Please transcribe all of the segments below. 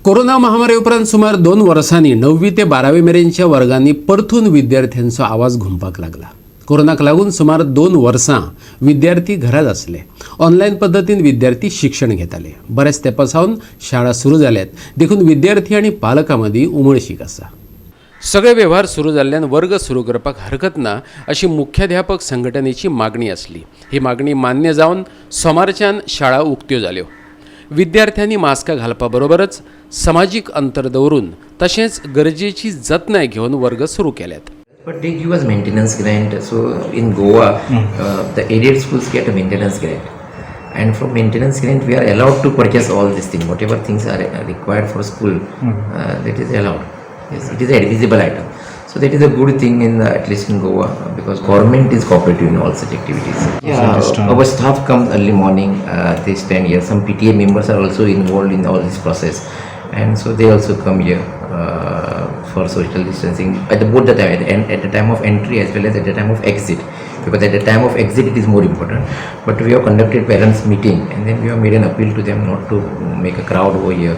Corona महामारी उपरांत सुमार 2 वर्सांनी णववी ते बारावी मेरेनच्या वर्गांनी परतून विद्यार्थ्यांचो आवाज घुमपाक लागला. कोरोनाक लागून सुमार 2 वर्सां विद्यार्थी घरात आसले. ऑनलायन पद्दतीन विद्यार्थी शिक्षण घेताले. बऱ्याच तेंपा सावन शाळा सुरू जाल्यात, देखून विद्यार्थी आनी पालकां मदीं उमळशीक आसा. सगळे वेव्हार सुरू जाल्ल्यान वर्ग सुरू करपाक हरकत ना अशी मुख्याध्यापक संघटनेची मागणी आसली. ही मागणी मान्य जावन सोमारच्यान शाळा उक्त्यो जाल्यो. विद्यार्थ्यांनी मास्क घालपा बरोबरच समाजीक अंतर दवरून तशेंच गरजेची जतनाय घेवन वर्ग सुरू केल्यात. But they give us maintenance grant. So in Goa, the aided schools get a maintenance grant, and from maintenance grant we are allowed to purchase all these things, whatever things are required for school, that is allowed. Yes, it is an admissible item. So that is a good thing in at least in Goa, because government is cooperative in all such activities. Yeah, our staff comes early morning. They stand here. Some PTA members are also involved in all this process, and so they also come here for social distancing at the both the time, at the time of entry as well as at the time of exit, because at the time of exit it is more important. But we have conducted parents meeting and then we have made an appeal to them not to make a crowd over here.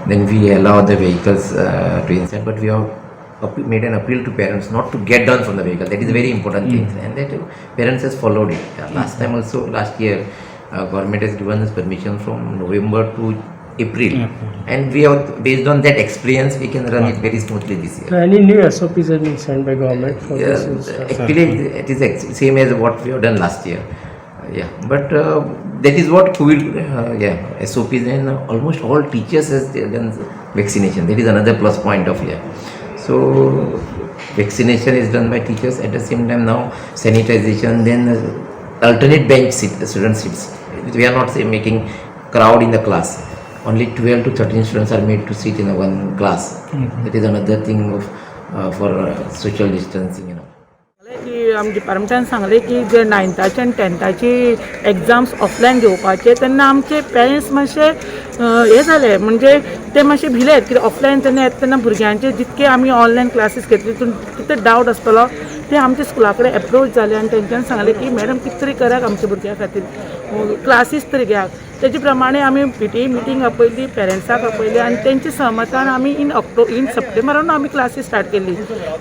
Then we allow the vehicles to inside, but we have made an appeal to parents not to get down from the vehicle. That is a very important thing, and that parents has followed it. Last time also, last year, government has given us permission from November to April, and we have, based on that experience, we can run it very smoothly this year. So any new SOPs have been sent by government for Yeah, this? Actually, it is same as what we have done last year. Yeah, but that is what COVID, yeah, SOPs, and almost all teachers has done vaccination. That is another plus point of here. So vaccination is done by teachers. At the same time now sanitization, then alternate bench seat, the student seats. We are not, say, making crowd in the class. Only 12 to 13 students are made to sit in a one class. That is another thing of for social distancing. की आम डिपार्टमेंटान सांगलें की जे नायन्थाचे आनी टेंथाची exams offline घेवपाचे, तेन्ना आमचे parents मातशे हे जाले, म्हणजे ते मातशे भिले कित्याक ऑफलायन तेन्ना येता तेन्ना भुरग्यांचे जितके आमी ऑनलायन क्लासीस घेतले तितून कितें डावट आसतलो. ते आमच्या स्कुला कडेन एप्रोच जाले आनी तेंच्यांनी सांगलें की मॅडम, कितें तरी करात, आमच्या भुरग्यां खातीर क्लासीस तरी घेयात. तेजे प्रमाणे आमी पीटीए मिटींग आपयली, पेरंट्साक आपयली आनी तेंच्या सहमतान आमी इन सप्टेंबरान आमी क्लासीस स्टार्ट केली.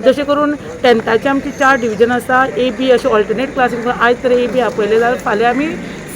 जशें करून टेंथाचे आमची चार डिविजन आसा, ए बी अशे ऑल्टरनेट क्लासीस. आयज तर ए बी आपयले जाल्यार फाल्यां आमी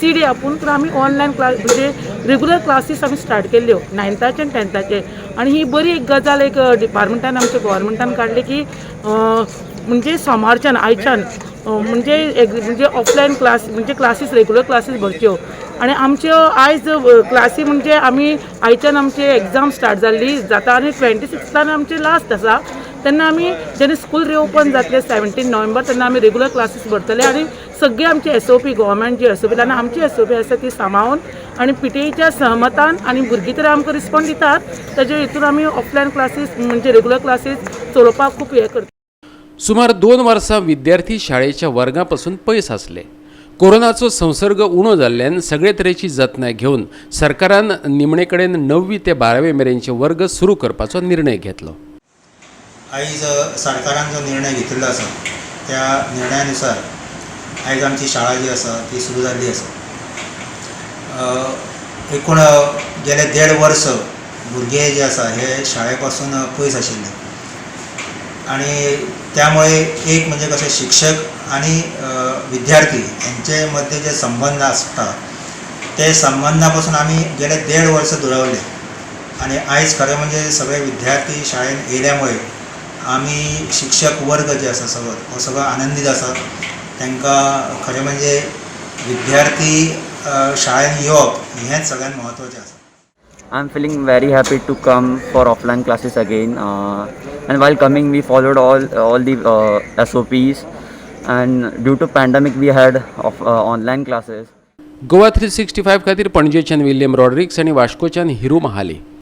सी डी आपोवन तर आमी ऑनलायन क्लास, म्हणजे रेगुलर क्लासीस आमी स्टार्ट केल्ल्यो नायन्थाचे आनी टेंथाचे. आनी ही बरी एक गजाल एक डिपार्टमेंटान, आमच्या गोवोरमेंटान काडली की म्हणजे सोमारच्यान, आयच्यान म्हणजे म्हणजे ऑफलायन क्लास, म्हणजे क्लासीस, रेगुलर क्लासीस भरच्यो. आनी आमच्यो आयज क्लासी, म्हणजे आमी आयच्यान आमची एग्जाम स्टार्ट जाल्ली जाता आनी 26तान आमची लास्ट आसा. तेन्ना आमी जेन्ना स्कूल रिओपन जातलें 17 नोव्हेंबर, तेन्ना आमी रेगुलर क्लासीस भरतले आनी सगळी आमची एसओपी, गोवोरमेंट जी एसओपी आनी आमची एसओपी आसा ती सांबाळून आनी पीटीएच्या सहमतान, आनी भुरगीं तर आमकां रिस्पॉन्स दितात, तेजे हितून आमी ऑफलायन क्लासीस, म्हणजे रेगुलर क्लासीस चलोवपाक खूब हें करता. सुमार 2 वर्सां विद्यार्थी शाळेच्या वर्गां पसून पयस आसले. कोरोनाचो संसर्ग उणो जाल्ल्यान सगळे तरेची जतनाय घेवन सरकारान निमणे कडेन णववी ते बारावे मेरेनचे वर्ग सुरू करपाचो निर्णय घेतलो. आयज सरकारान जो निर्णय घेतिल्लो आसा, त्या निर्णयानुसार आयज आमची शाळा जी आसा ती सुरू जाल्ली आसा. एकूण गेले देड वर्स भुरगे जे आसा हे शाळे पासून पयस आशिल्ले आनी त्यामुळे एक म्हणजे कशें, शिक्षक आनी विद्यार्थी हेंचे मदले जे संबंद आसता, ते संबंदा पासून आमी गेले देड वर्स दुरावले. आनी आयज खरें म्हणजे सगळे विद्यार्थी शाळेन येयल्या मुळे आमी शिक्षक वर्ग जे आसा सगळो, हो सगळो आनंदीत आसा. तांकां खरें म्हणजे विद्यार्थी शाळेन येवप हेंच सगळ्यात म्हत्वाचें आसा. I'm feeling very happy to come for offline classes again. And while coming, we followed all the SOPs. And due to pandemic, we had online classes. Goa 365 खातीर पणजेच्यान विल्यम रॉड्रिक्स आनी वास्कोच्यान हिरू महाली.